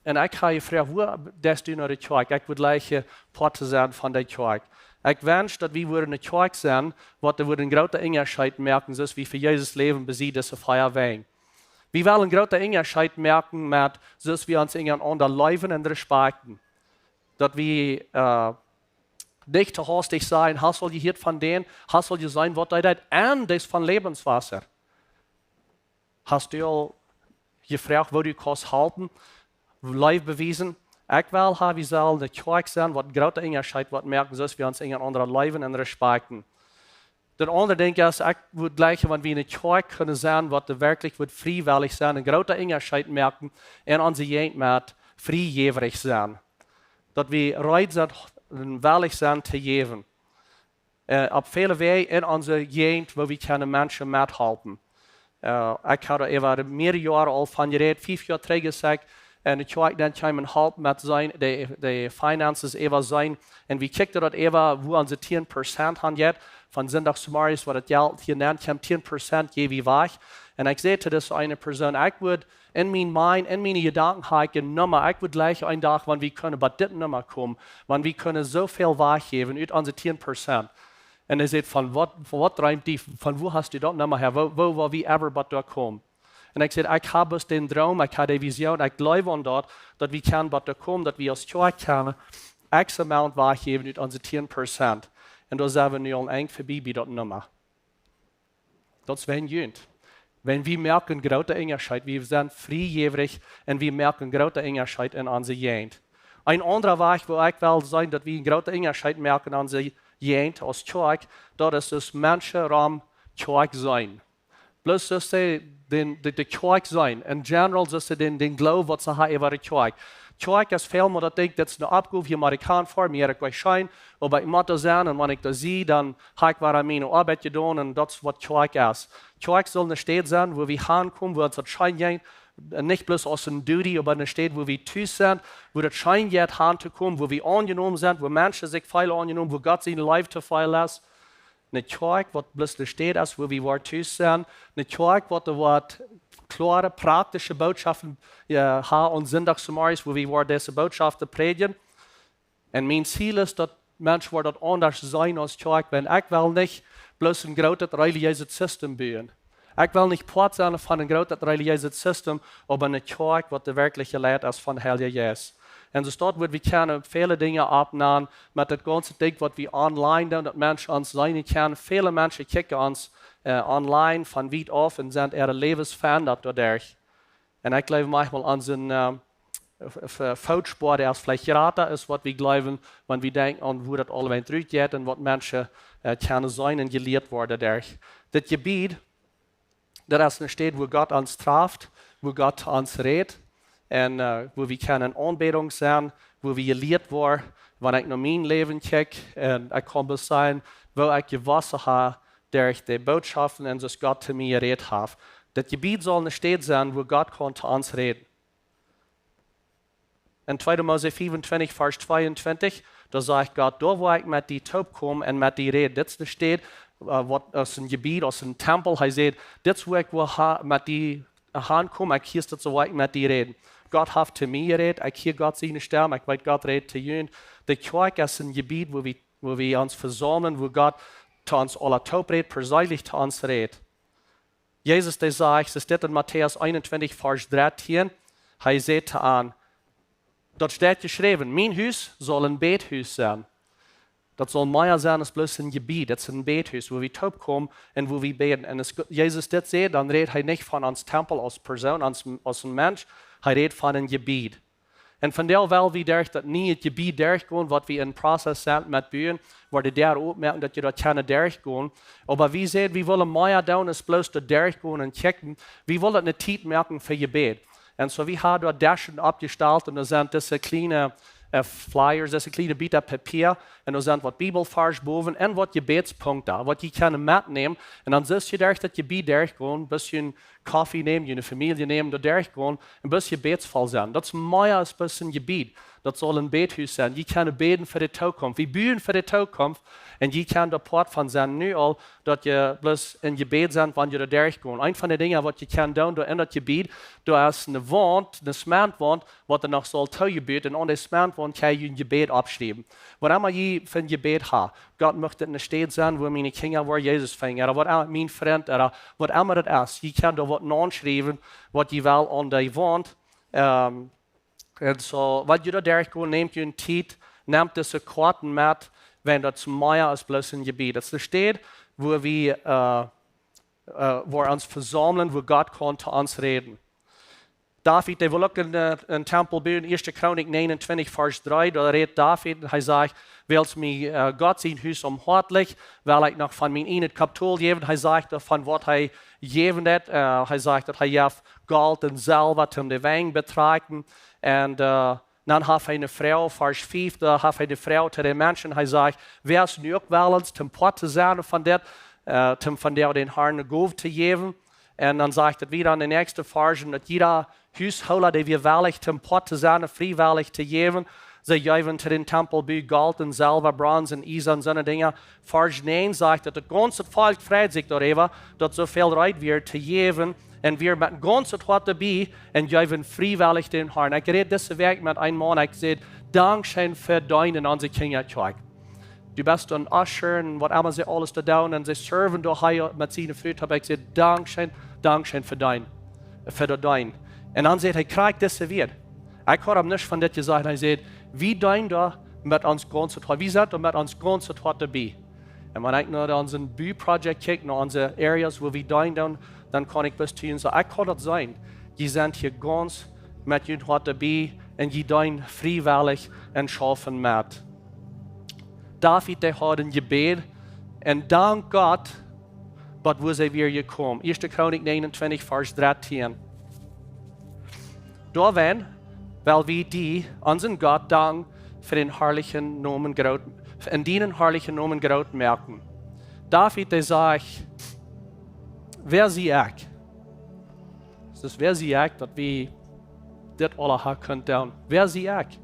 Un ekj hab jefroacht, woo deist du no de Kjoakj? Ekj wudd jlikj, äh, Poat to sennen von de Kjoakj." Ekj wensch, daut wie wudden ne Kjoakj sennen, waut doa wudd een groota Unjascheet moaken, soo aus wie fa Jesus läwen, besied dise vea Wäaj. Wie wellen een groota Unjascheet moaken met, soo aus wie ons unjarenaunda leewen un respakjten. Daut wie, äh, nich to haustich sajen: "Hast du aul jehieet von dän? Hast du aul jeseenen, waut dee deit? Un dee es von Lebenswasser. Hast du aul jefroacht, woo du kaust halpen, Leew bewiesen?" Ekj well haben, wie sellen ne Kjoakj sennen, waut een groota Unjascheet woat moaken, soo aus wie ons unjarenaunda leewen un respakjten. Daut aundre Dinkj es, ekj wudd jlikjen, wan wie ne Kjoakj kunnen sennen, waut doa werkjlich wudd friewellich sennen, een groota Unjascheet moaken en onse Jäajent met friejäwrich sennen. Daut wie reed sent un wellich sent to jäwen. Äh, opp väle Wäaj en onse Jäajent, woo wie kjennen Menschen methalpen. Äh, ekj hab doa äwa mearere Joaren aul von jerät, fief Joa trigj es ekj en de Kjoakj nenn jekomen, halpen met seenen, de, de finances äwaseenen. Un wie kjikjten daut äwa, woo onse tieen Prozent han jeit. Von Sindach zemorjes, waut daut Jelt hia nenn kjemt, tieen Prozent jäw wie wajch. Un ekj säd to dise eene Persoon, ekj wudd en mien mind, en miene Jedanken hab ekj ne Numma, ekj wudd jlikjen een Dach, wan wie kunnen bie dit Numma komen, wan wie kunnen soo väl wajchjäwen ut onse tieen Prozent. Un hee säd: "Von waut, von waut dreemt die, von woo hast du daut Numma häa? Woo, woo, woo, wie ever bie doa komen?" Un ekj säd: "Ekj hab bloos dän Droom, ekj hab de Vision, ekj jleew aun daut, daut wie kjennen bie doa komen, daut wie aus Kjoakj kjennen X amount wajchjäwen ut onse tieen Prozent." Un doa sent wie nu aul een Enj verbie bie daut Numma. Daut es wan junt. Wan wie moaken een groota Unjascheet, wie sent friejäwrich un wie moaken een groota Unjascheet en onse Jäajent. Een aundra Wajch, woo ekj well seenen, daut wie een groota Unjascheet moaken en onse Jäajent aus Kjoakj, daut es daut Menschen rom Kjoakj seenen. Bloos soo aus see dän, de, de Kjoakj seenen. In general, soo aus see dän, dän Gloowen, waut see haben äwa de Kjoakj. Kjoakj es väl mol daut Dinkj, daut es ne Oppgow, hia mott ekj han, fa mie es daut scheen, oba ekj mott doa sennen, un wan ekj doa sie, dan hab ekj wada miene Oabeit jedonen, un daut es waut Kjoakj es. Kjoakj saul ne Städ sennen, wua wie hankomen, wua ons daut scheen jeit, un nich bloos aus een duty, oba ne Städ, wua wie tus sent, wua daut scheen jeit han to komen, wua wie aunjenomen sent, wua Menschen sikj feelen aunjenomen, wua Gott siene Leew to feelen es. Ne Kjoakj, waut bloos ne Städ es, wua wie woaren tus sennen. Ne Kjoakj, waut doa woat kloare, praktische Bootschoften, jo, haben aun Sindach zemorjes, wua wie woaren dise Bootschoften prädjen. Un mien Ziel es, daut Menschen woaren daut aundasch seenen aus Kjoakj, wiels ekj well nich bloos een grootet relijeeset System buen. Ekj well nich Poat sennen von een grootet relijeeset System, oba ne Kjoakj, waut doa werkjlich jeleit es von Heilja Jeist. Un soo daut wudd wie kjennen väle Dinja oppnämen met daut gaunze Dinkj, waut wie online doonen, daut Menschen ons seenen kjennen. Väle Menschen kjikjen ons, äh, online von wiet auf un sent äare Läwes veendat doaderch. Un ekj jleew, maunchmol aun soon, äh, F-, F-, Footspoa, dee es veleicht jrata aus waut wie jleewen, wan wie denkjen aun, woo daut aulawäajen rutjeit un waut Menschen, äh, kjennen seenen un jelieet woaren doaderch. Dit Jebied, daut es ne Städ, wua Gott ons traft, wua Gott ons rät, un, äh, wua wie kjennen en Aunbädunk sennen, wua wie jelieet woaren, wan ekj no mien Läwen kjikj, un ekj kaun bloos seenen, woo ekj jewossen hab derch de Bootschoften un soo aus Gott to mie jerät haft. Daut Jebied saul ne Städ sennen, wua Gott kaun to ons räden. En tweede Mose fiefuntwintich, Varsch tweeuntwintich, doa sajcht Gott: "Doa woa ekj met die toop komen un met die räden." Dit es de Städ, äh, waut aus een Jebied, aus een Tempel. Hee sajcht: "Dit es wua ekj woa ha-, met die hankomen, ekj hia, dit es wua ekj met die räden." Gott haft to mie jerät, ekj hia Gott siene Stemm, ekj weet, Gott rät to junt. De Kjoakj es een Jebied, wua wie, wua wie ons vesaumlen, wua Gott to ons aula toop rät, perseenlich to ons rät. Jesus, dee sajcht, es dit en Matäus eenuntwintich, Varsch dartieen, hee sajcht to an: "Daut steit jeschräwen: Mien Hus saul een Bädhus sennen." Daut saul mea sennen aus bloos een Jebied. Daut es een Bädhus, wua wie toop komen un wua wie bäden. Un aus Go-, Jesus dit sajcht, dan rät hee nich von ons Tempel aus Persoon, aus, aus een Mensch. Hee rät von een Jebied. Un vondoag well wie derch daut niee Jebied derchgonen, waut wie em Prozess sent met buen, wua de Däa opmoaken, daut jie doa kjennen derchgonen. Oba wie sajen, wie wellen mea doonen aus bloos doa derchgonen un checken. Wie wellen eene Tiet moaken fa Jebäd. Un soo, wie haben doa Deschen oppjestalt un doa sent dise kjliene, äh, Flyers, dise kjliene Bieet Papia. Un doa sent waut Bibelvarsch bowen un waut Jebädspunkten, waut jie kjennen metnämen. Un dan sitst du derch daut Jebied derchgonen, bät Koffe nämen, june Famielje nämen, doa derchgonen un bät jebädsvoll sennen. Daut es mea aus bloos een Jebied. Daut saul een Bädhus sennen. Jie kjennen bäden fa de Tookunft. Wie buen fa de Tookunft. Un jie kjennen doa Poat von sennen nu aul, daut jie bloos em Jebäd sent, wan jie doa derchgonen. Eent von de Dinja, waut jie kjennen doonen, doa en daut Jebied, doa es eene Waunt, eene Zementwaunt, waut doa noch saul toojebut, un aun de Zementwaunt kjenn jie een Jebäd oppschriewen. Waut emma jie fa een Jebäd haben. Gott, mucht dit eene Städ sennen, wua miene Kjinja woaren Jesus finjen, ooda waut emma, mien Frint, ooda waut emma daut es. Jie kjennen doa waut aunschriewen, waut jie wellen aun de Waunt. Ähm, un soo, wan jie doa derchgonen, nämt june Tiet, nämt dise Koaten met, wiels daut es mea aus bloos een Jebied. Daut es de Städ, wua wie, äh, äh, wua wie ons vesaumlen, wua Gott kaun to ons räden. David, dee wull uk een, äh, een Tempel buen. Ieeschte Chronik negenuntwintich, Varsch dree, doa rät David, hee sajcht: "Wiels mie, äh, Gott sien Hus aum Hoat lijcht, well ekj noch von mien ieejnet Kapitol jäwen." Hee sajcht doa von waut hee jäwen deed. Äh, hee sajcht daut hee jeft Golt un Selwa toom de Wenj betrakjen. Un, äh, dan haft hee eene Froag, Varsch fief, doa haft hee eene Froag to de Menschen. Hee sajcht: "Wäa es nu uk wellich, een Poat to sennen von dit, äh, toom von däm dän Harn eene Gow to jäwen?" Un dan sajcht et wieda en de näakjste Varsch, daut jieda Hushoola, dee wia wellich, een Poat to sennen, friewellich to jäwen. See jeewen to dän Tempelbau Golt un Selwa, Bronz un Iesa un soone Dinja. Varsch näajen sajcht, daut daut gaunze Volkj freid sikj doaräwa, daut soo väl reed wia to jäwen, un wia met een gaunzet Hoat doabie un jeewen friewellich dän Harn. Ekj räd dise Wäakj met een Maun, ekj säd: "Dankscheen fa deenen aun onse Kjinjakjoakj. Du best een Usher un waut emma see aules doa doonen, un see serven doa hia met siene Fru." Oba ekj säd: "Dankscheen, dankscheen fa deenen, fa daut deenen." Un dan sajcht hee, krakjt dise Wieed. Ekj haud am nuscht von dit jesajcht. Hee sajcht: "Wie deenen doa met ons gaunzet Hoat. Wie sent doa met ons gaunzet Hoat doabie." Un wan ekj no onsen Bauproject kjikj, no onse areas, wua wie deenen doonen, dan kaun ekj bloos sajen, soo, ekj kaun daut seenen. Jie sent hia gaunz met jun Hoat doabie un jie deenen friewellich un schaufen met. David, dee haud een Jebäd un dankt Gott, waut, wua see wia jekomen. Ieeschte Chronik negenuntwintich, Varsch dartieen. Doawäajen well wie die, onsen Gott, danken fa dän harlichen Nomen groot, un dienen harlichen Nomen groot moaken. David, dee sajcht: "Wäa sie ekj?" Daut es, wäa sie ekj, daut wie dit aula ha kunnen doonen? Wäa sie ekj?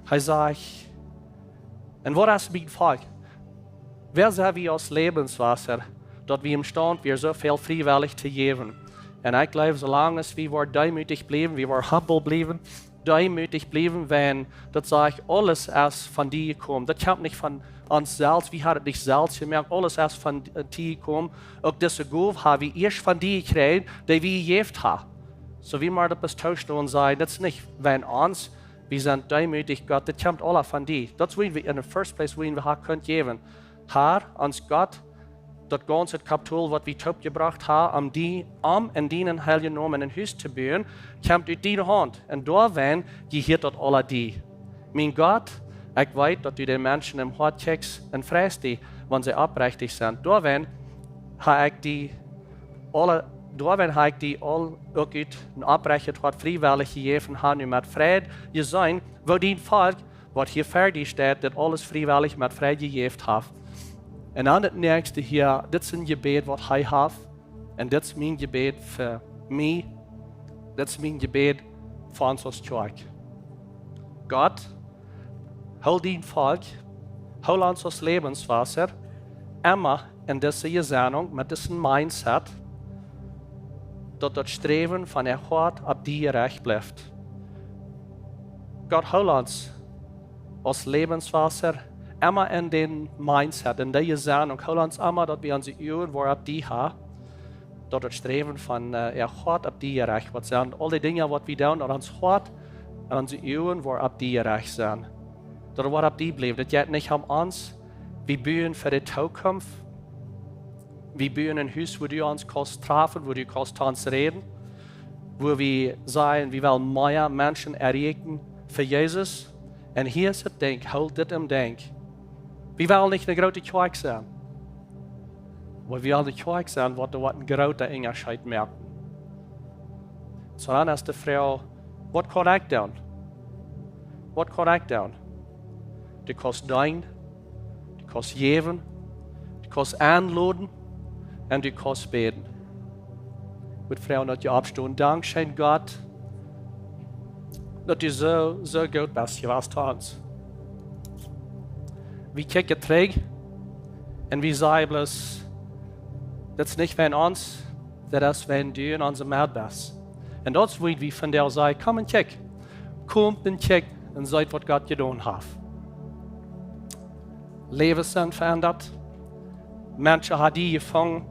Hee sajcht: "Un waut es mien Volkj? Wäa sent wie aus Läwenswota, daut wie emstaund wieren, soo väl friewellich to jäwen?" Un ekj jleew, soo lang aus wie woaren deemootich bliewen, wie woaren humble bliewen, deemootich bliewen, wan daut sajcht, aules es von die jekomen. Daut kjemt nich von ons selfst, wie haben daut nich selfst jemoakt, aules es von, äh, die jekomen. Uk dise Gow hab wie ieescht von die jekjräajen, dee wie jejäft haben. Soo, wie mau daut bloos toostonen un sajen, daut es nich von ons, wie sent deemootich, Gott, daut kjemt aula von die. Daut es woo wie en the first place, woo wie haben kunnen jäwen. Har, ons Gott, daut gaunze Kapitol, waut wie toopjebrocht haben, om die, om en dienen heiljen Nomen een Hus to buen, kjemt ut diene Haunt. Un doawäajen jehieet daut aula die. Mien Gott, ekj weet, daut du de Menschen em Hoat kjikjst un freist die, wan see oprechtich sent. Doawäajen hab ekj die aula, doawäajen hab ekj die aul uk ut een oprechtet Hoat friewellich jejäft un hab nu met Freid jeseenen, woo dien Volkj, waut hia ver die steit, dit aules friewellich met Freid jejäft haft. Un dan daut näakjste hia, dit es een Jebäd, waut hee haft. Un dit es mien Jebäd fa mie. Dit es mien Jebäd fa ons aus Kjoakj. Gott, hool dien Volkj, hool ons aus Lebenswasser, emma en dise Jesennunk met disen Mindset, daut daut Sträwen von äa Hoat opp die jerecht blift. Gott, hool ons aus Lebenswasser emma en dän Mindset, en dee Jesennunk, hool ons emma, daut wie onse Uagen woaren opp die han, daut daut Sträwen von äa Hoat opp die jerecht woat sennen. Aul dee Dinja waut wie doonen, daut ons Hoat un onse Uagen woaren opp die jerecht sennen. Daut woat opp die bliewen. Daut jeit nich om ons. Wie buen fa de Tookunft. Wie buen een Hus, wua du ons kaust trafen, wua du kaust ons räden, wua wie sajen, wie wellen mea Menschen erreichen fa Jesus. Un hia es daut Dinkj, hool dit em Denkj. Wie wellen nich eene groote Kjoakj sennen, oba wie wellen eene Kjoakj sennen, waut doa waut een groota Unjascheet moaken. Soo dan es de Froag, waut kaun ekj doonen? Waut kaun ekj doonen? Du kaust deenen, du kaust jäwen, du kaust enloden un du kaust bäden. Ekj wudd froagen, daut jie oppstonen. Dankscheen, Gott, daut du soo, soo goot best jewast to ons. Wie kjikjen trigj un wie sajen bloos, daut es nich wäajen ons, daut es wäajen du en onse Med best. Un daut es wuarom wie vondoag sajen, komm un kjikj. Komt un kjikj un seet, waut Gott jedonen haft. Läwes sent veendat. Menschen haben die jefungen.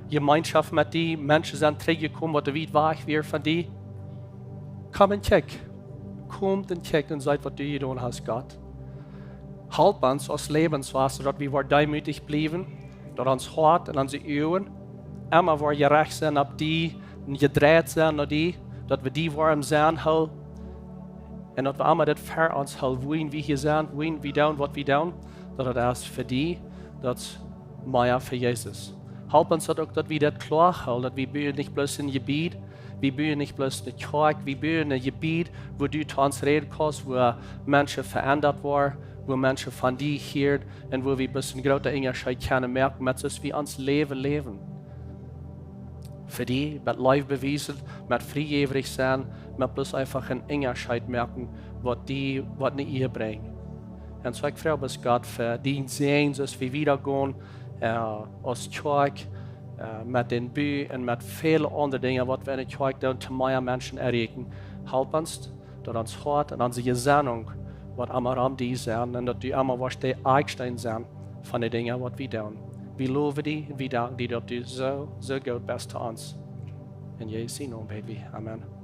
Jemeenschoft met die. Menschen sent trigjjekomen, waut wiet wajch wieren von die. Komm un kjikj. Komt un kjikj un seet, waut du jedonen hast, Gott. Halp ons aus Lebenswasser, daut wie woaren deemootich bliewen, daut ons Hoat un onse Uagen emma woaren jerecht sennen opp die un jedreit sennen no die, daut wie die woaren seenen, Herr. Un daut wie emma daut fa ons hoolen, woo wie hia sent, woo wie doonen, waut wie doonen, daut daut es fa die, daut es mea fa Jesus. Halp ons daut uk, daut wie daut kloa hoolen, daut wie buen nich bloos een Jebied, wie buen nich bloos eene Kjoakj, wie buen een Jebied, wua du to ons räden kaust, wua Menschen veendat woaren, wua Menschen von die hieren un wua wie bloos een groota Unjascheet kjennen moaken met soo aus wie ons Läwen läwen. Fa die, met Leew bewiesen, met friejäwrich sennen, met bloos eefach een Unjascheet moaken, waut die, waut ne Iea brinjt. Un soo ekj froag bloos, Gott, fa dien Säajen, soo aus wie wieda gonen, äh, aus Kjoakj, äh, met dän Bu un met väle aundre Dinja, waut wie enne Kjoakj doonen, to mea Menschen erreichen. Halp ons, daut ons Hoat un onse Jesennunk woat emma om die sennen un daut du emma woascht de Akjsteen sennen von de Dinja, waut wie doonen. Wie lowen die un wie danken die, daut du soo, soo goot best to ons. En Jesus sien Nomen bäd wie. Amen.